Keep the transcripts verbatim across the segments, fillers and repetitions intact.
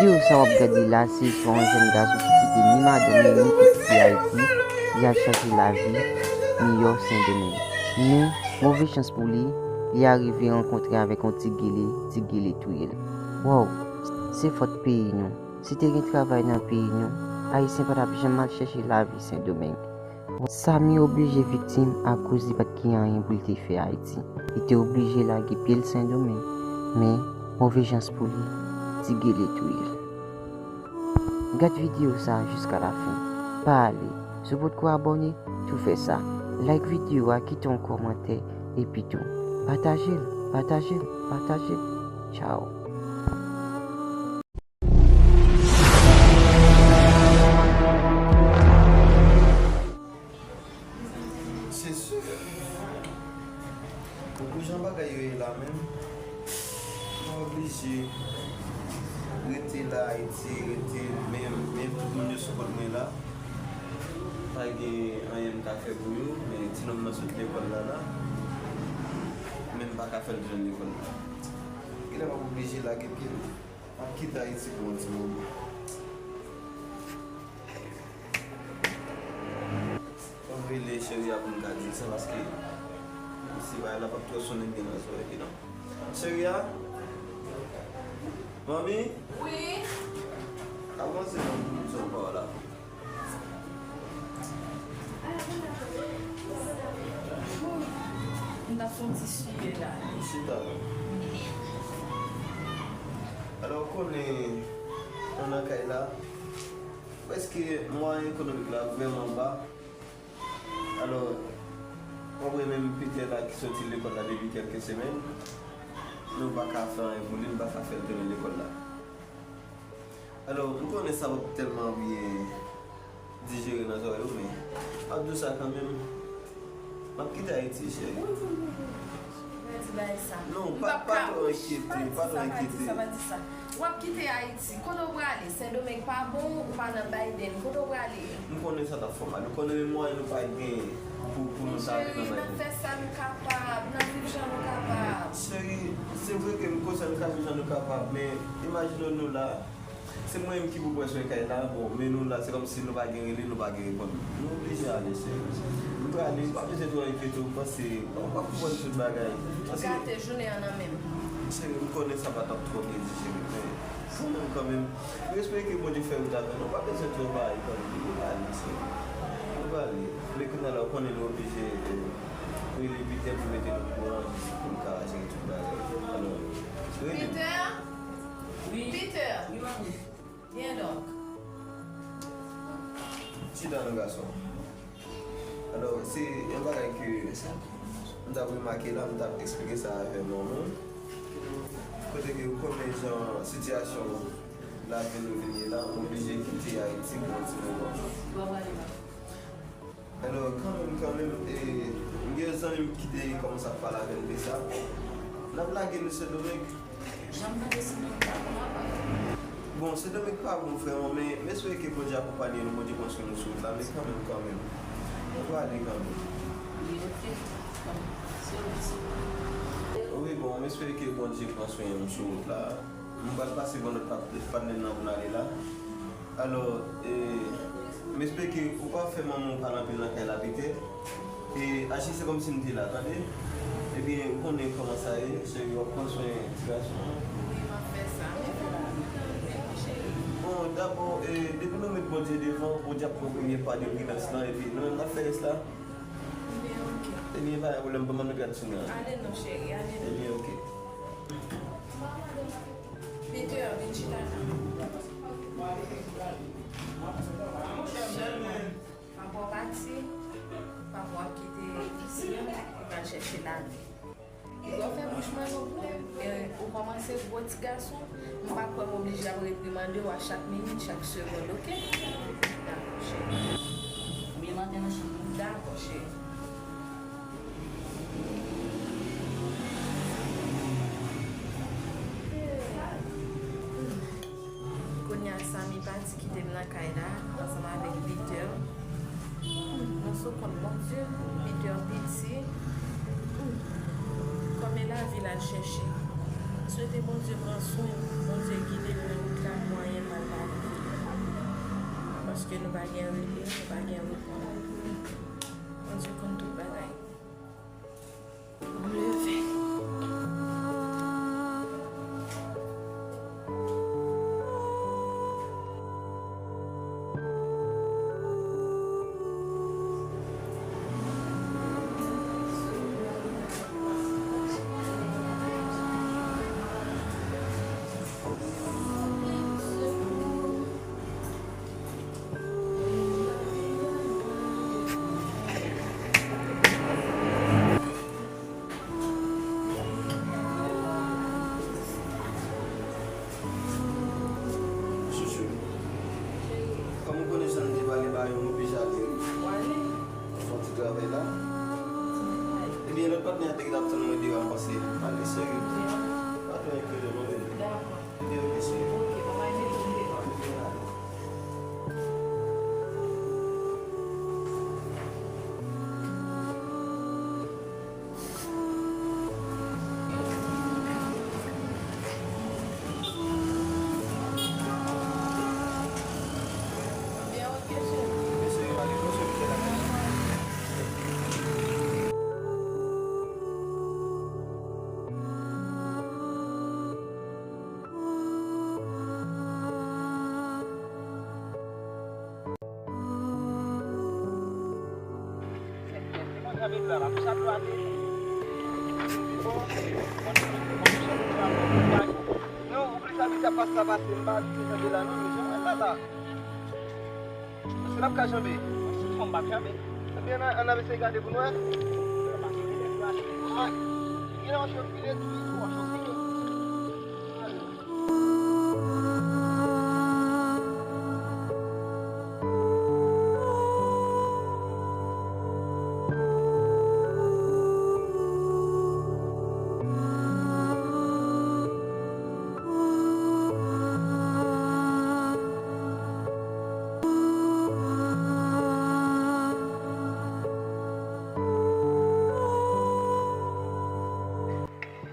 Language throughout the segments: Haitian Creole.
Videyo sa w ap gade la, se istwa yon jèn gason ki kite ni madanm li, ni pitit li Ayiti, li al chache lavi miyò Sendomeng. Men, move chans pou li, li arive rankontre avèk yon ti gele, ti gele touye l. Wow, se fòt peyi nou. Si te gen travay nan peyi nou, Ayisyen pa t ap janm al chache lavi Sendomeng. Sami oblije viktim akoz li pa t gen anyen pou l te fè Ayiti. Li te oblije lage pye l Sendomeng. Men, move chans pou li, ti gele touye l. Gad videyo sa a jiska lafen. Pa ale. Si w potko abòne, tou fè sa. Like videyo a, kite yon kòmantè, epi tou, pataje l, pataje l, pataje l. Tchao. Se si. Pou jan bagay yo ye la menm, mwen oblije rete la Ayiti, rete, men, men tout moun yo sou kont mwen la. Pa gen anyen m ka fè pou yo, men ti nonm nan sot lekòl la la. Men m pa ka fè l jwenn lekòl la. Genlè m ap oblije lage pye m. M ap kite Ayiti pou yon ti moman. Fò m rele cheri a pou m ka di l sa, paske si bagay la p ap twò sonnen byen nan zòrèy li non. Cheri a? Manmi? Wi. Avanse non pou m di yon pawòl avè w. M t ap fè yon ti siye la. Chita non. Alò, ou konnen, nou nan kay la, prèske mwayen ekonomik la vrèman ba. Alò, ou wè menm Peter la ki soti lekòl la depi kèlke semèn, nou pa ka fè anyen pou li, nou pa ka fè l tounen lekòl la. Alò, m konnen sa p ap tèlman byen dijere nan zòrèy ou, men m ap di w sa kanmenm. M ap kite Ayiti, cheri. Wi, wi, wi, wi. Mwen di bagay sa. Non, pa, pa twò enkyete, pa twò enkyete. Sa pa di sa, pa di sa. W ap kite Ayiti. Kote w prale? Sendomeng pa bon, ou pa nan Biden. Kote w prale? M konnen sa t ap fè w mal. Ou konnen menm mwayen nou pa gen pou, pou nou ta ale nan Biden. Cheri, n ap fè sa nou kapab, n ap viv jan nou kapab. Cheri, se vre ke m konsyan nou ka viv jan nou kapab, men imajine w nou la, se mwen menm ki pou pran swen kay la, bon, men nou la, se kòmsi nou pa gen rele, nou pa gen reponn. Nou oblije ale, cheri. M prale, ou pa bezwen twò enkyete w, panse, ou pa konprann tout bagay. Ou gate jounen an nan men m. Cheri, m konnen sa pa t ap twò byen dijere, men kanmenm, kanmenm, nou espere ke Bondye fè wout avè nou. Pa bezwen twò bay, kanmenm, nou prale, cheri. Nou prale. Men kounye a la, ou konnen nou oblije, eh, rele Peter pou mete nou okouran, jis pou n ka jere tout bagay. Alò, rele. Peter! Wi. Peter! Wi, manmi. Byen donk. Chita non, gason. Alò, se yon bagay ke m t ap remake la, m t ap eksplike sa avè manman. Kote ke ou konnen jan sitiyasyon lavi nou vin ye la, m oblije kite Ayiti pou yon ti moman. Alò, kanmenm, kanmenm, e, m gen zanmi m ki te kòmanse ap pale avè m de sa. N ap lage nou Sendomeng. Jan m tande Sendomeng pa bon apa. Bon, Sendomeng pa bon vrèman, men m espere ke Bondye akonpanye nou, Bondye pran swen nou sou wout la, men kanmenm, kanmenm. Nou prale kanmenm. Wi, oke. Kanmenm. Se yon ti. Wi, bon, m espere ke Bondye pran swen nou sou wout la. M pral pase ban lòt pa-, patnè m nan pou n ale la. Alò, e, m espere ke ou pa fè manman w pale anpil nan kay la, Peter. E, aji se kòmsi m te la, tande? Ebyen, ou konnen kòman sa ye, cheri, w ap pran swen ti gason an. Wi, m ap fè sa. Bon, dabò, e, depi nou met Bondye devan, Bondye ap pran premye pa de pridans lan, epi nou menm n ap fè rès la. Ebyen, oke. Ebyen, pa gen pwoblèm, ban m al met gad sou mwen an. Ale non, cheri, ale non. Ebyen, oke. Peter, vin chita la. Sèlman, papa w pati, papa w ap kite isi a, li pral chèche lavi. Ou fè bouch mwen long wi. E ou kòmanse gwo ti gason, m pa kwè m oblije ap reprimande w a chak minit, chak segonn, oke? Dakò, cheri. Byen maten, mon cheri. Dakò, cheri. Kounye a, Samy pati kite m nan kay la ansanm avèk Peter. Nan sou kont Bondye, Peter piti. Kòm e lavi l al chèche. Swete Bondye pran swen l, Bondye gide l nan wout la, mwayen Nou pa gen rele, nou pa gen reponn. Bondye konn tout bagay. M leve. Chouchou, kòm ou konnen jan n te pale ba yo, m oblije ale wi. Ou fè yon ti travay la. Ebyen, lòt patnè a te gentan ap tann mwen deyò, m pase pale serye. Pa twò enkyete, non, bebe. Dakò. Ebyen, ok, cheri. Ok, papa, mete m deyò. Ebyen, ale. Non, ou plis abitye ap pase sa pase, m pa abitye janbe la non, men jan mwen la la. Èske n ap ka janbe? Mwen si fò m p ap janbe. Ebyen, ann, ann ap eseye gade pou n wè. Ay, gen yon chofile tou, yon chofile.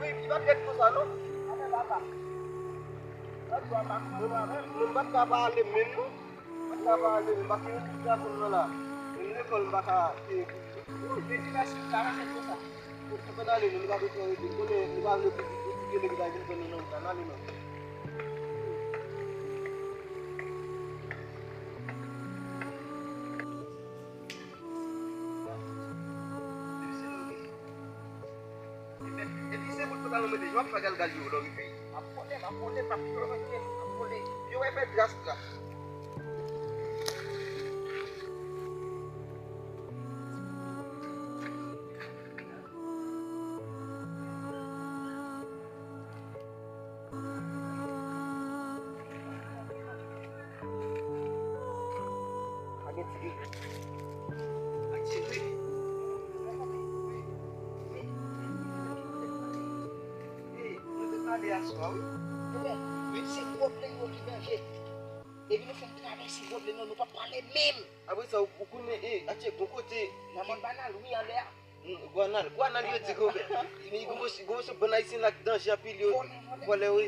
Wi, li pa t ret konsa non. Atè papa. Moun pa t ka pale menm non. Pa t ka pale menm. Pa t ka pale menm. Menm lekòl m pa ka. Wi, men di mèsi, sa va fèt konsa. Ou fè n ale non, nou pa bezwen rete. M konnen nou pa vle pou, pou, pou gen nèg la vin pran nou nan wout la, n ale non. Epi se bout pantalon mwen deja w ap fè galgal yo lè w rive. M ap vole, m ap vole, m ap vole, m ap vole. Yo wè fè gras, gras. Pa gen ti bebe. Ak ti bebe. Wi. Wi, nou te pale aswè a, wi. Men se pwoblèm yo ki danje. Depi nou fin travèse pwoblèm yo, nou p ap pale menm. Apre sa, ou, ou konnen, e, atye, gon kote. Nan mòn banal, wi, anlè a. Mm, gwo anal, gwo anal yo di gwo bèl. Men gwo mesye, gwo mesye bann ayisyen la k danje anpil yo. Vòlè, vòlè, wi.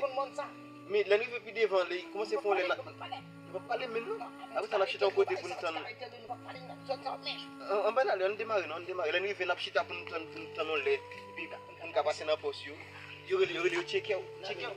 Men lè n rive pi devan, lè kòmanse fè yon lè n ap pale menm non. Apre sa, n ap chita yon kote pou n tann. An, ann ale, ann demare non, ann demare. Lè n rive, n ap chita pou n tann, pou n tann yon lè. Epi pou n ka pase nan pòs yo. Yo rele, yo rele, yo tcheke w, tcheke w.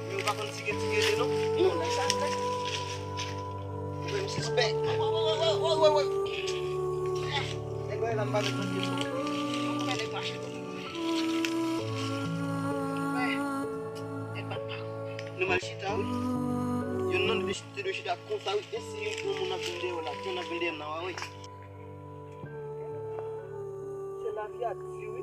Yo pa konn si gen ti gele non. Yo lè sa, lè sa. Ou menm sispèk. Woy, woy, woy, woy, woy. Nèg yo la m pa met nan pye. Ou konnen nèg mache. Nèg pa pa. Nou mal chita wi. Youn nan nou te chita, te dwe chita konsa wi. E si yon moun ap vin dèyè w la, yon ap vin dèyè m nan, w a wè. Se lavi a di wi.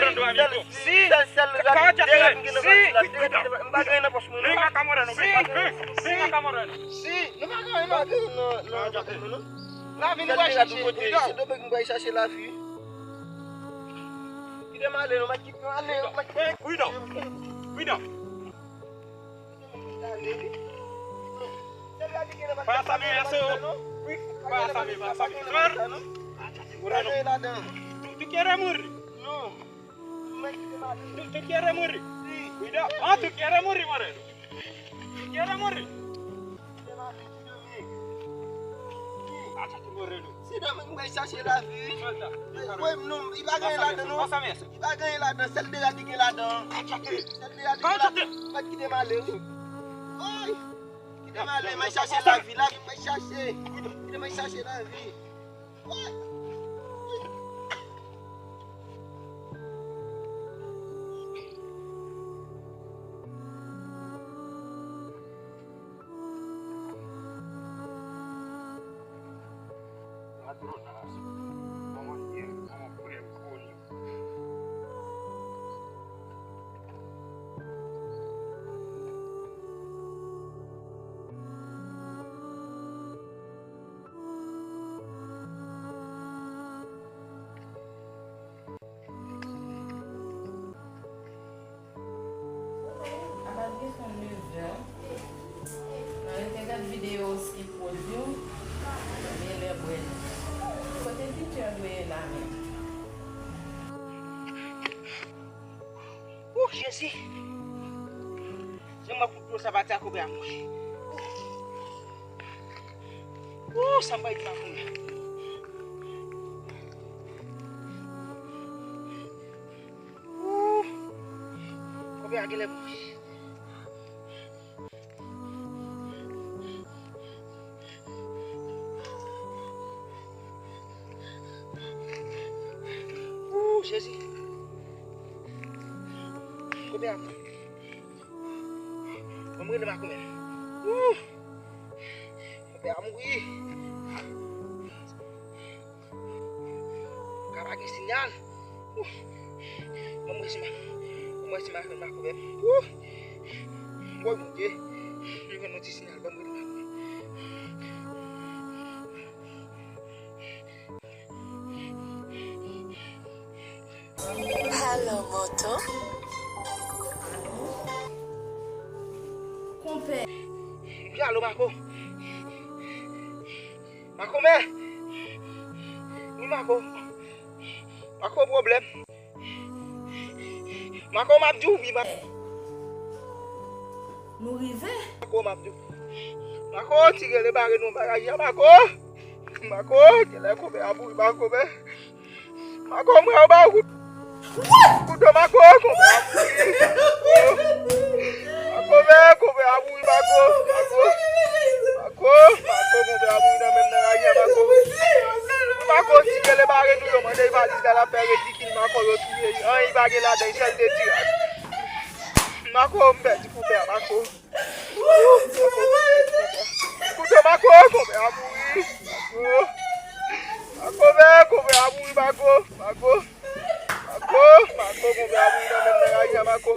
Orlando, amigo. Si. Sèl, sèl rad, de rad m gen nan valiz la, de rad m gen nan, m pa gen anyen nan pòch mwen, non. Venga, camarada, venga, venga, camarada. Si. Nou pa gen anyen nan, nan, nan pòch mwen, non. Lavi nou pral chache. Se domen m pral chache lavi. Kite m ale, non, mèt kite m ale, mèt kite m ale. Cuidado. Cuidado. Pasa mi eso. Pasa mi, pasa mi. Moreno. Tú, tú quieres morir? Tú, tú quieres morir? Cuidado. Ah, tú quieres morir, Moreno. Tú quieres morir? Acha tu, Moreno. Se nan men mwen chache lavi. Wi, non, li pa gen ladan, non. Li pa gen ladan, sèl de rad li gen ladan. Sèl de rad li gen ladan. Mèt kite m ale, wi. Woy! Kite m ale, mwen chache lavi, lavi mwen chache. Kite mwen chache lavi. Woy! Ladronazo. Vamos bien, vamos por el culo. Apa gen son nevè. Mwen te gad videyo Skip Road yo. Genlè bwè li. Kote Peter dwe ye la menm? Ou Jezi! Jan m ap Sa pati a, konpè a mouri. Ooh, sa m bay di makonnen. Ooh, konpè a genlè mouri. Ooh, Jezi. Konpè a mouri. Ban m rele makonnen. Ooh. Konpè a mouri. Ka pa gen sinyal. Ooh. Ban m wè si ma, ban m wè si ma jwenn makonnen. Ooh. Woy, Bondye. M jwenn yon ti sinyal. Ban m rele makonnen. Alo, Moto. Konpè. Wi, alo, Mako. Mako, men. Wi, Mako. Mako, pwoblèm. Mako, m ap di w wi, Mako. Nou rive. Mako, m ap di w. Mako, ti rele bare nou bagay ya, Mako. Mako, genlè konpè a mouri, Mako, men. Mako, mwen, ou ba ou kout. Kout do, Mako, konpè a mouri. Mako, men, konpè a mouri, Mako. Mako, Mako, Mako, konpè a mouri nan men m nan rayi a, Mako. Mako, ti rele bare nou, yo mande valiz la, l ap fè ridikil, Mako, yo touye li. Anyen pa gen ladan, sèl de ti rad. Mako, m pèdi konpè a, Mako. Kout do, Mako, konpè a mouri. Mako. Mako, men, konpè a mouri, Mako. Mako. Mako, Mako, konpè a mouri nan men m nan rayi a, Mako.